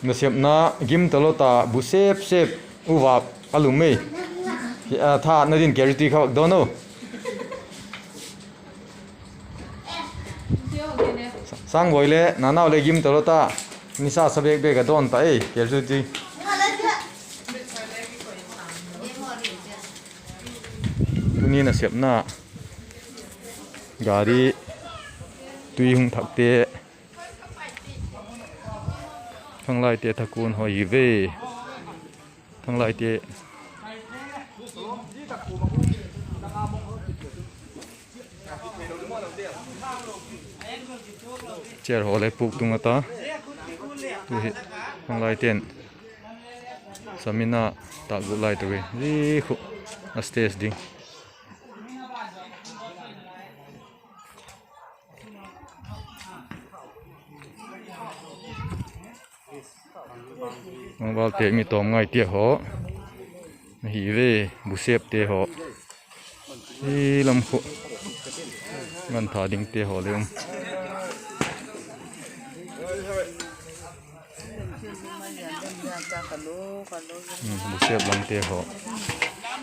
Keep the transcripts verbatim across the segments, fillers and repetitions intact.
Nasepna gim talo ta, bu sep sep, u vâk a lum ei. Tha na din keri tui kha vak dawn u. Sângboi le nanau le gim talo ta, nisa sa bêk bêk a dawn ta ei, keri tui. Tuni nasepna gari tui hung thakte, khanglaite thakuan haw hi ve. Khanglaite chair haw le puk tung a ta. Tu hi khanglaite'n samina tâk gut lai ta ve. Zi khu a stage ding. Mangvalte mi tawm ngaite haw ahi ve, bu septe haw. Hi lam khu gantha dingte haw le um. Bu sep lamte haw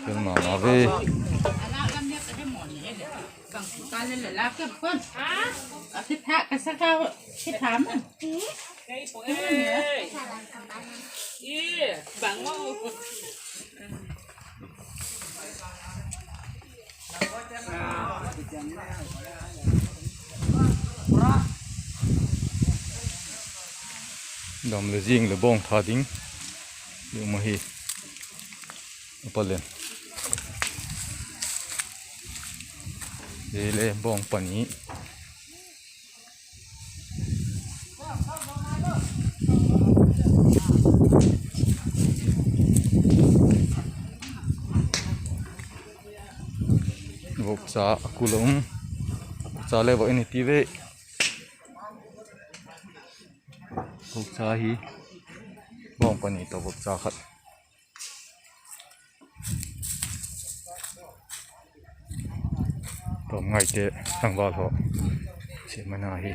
tel ma ma ve. Dam leh zing leh bawng tha ding i um ahi. A palen hi le bawng pani. Vokcha a kul a um. Vokcha le vak in i ti ve. Vokcha hi bawng pani tawh vokcha khat. Tawm ngaite tangval haw siamana hi.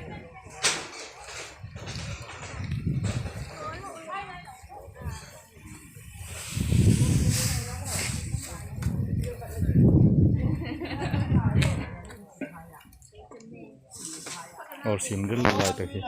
Awlsim dil lai tak hi.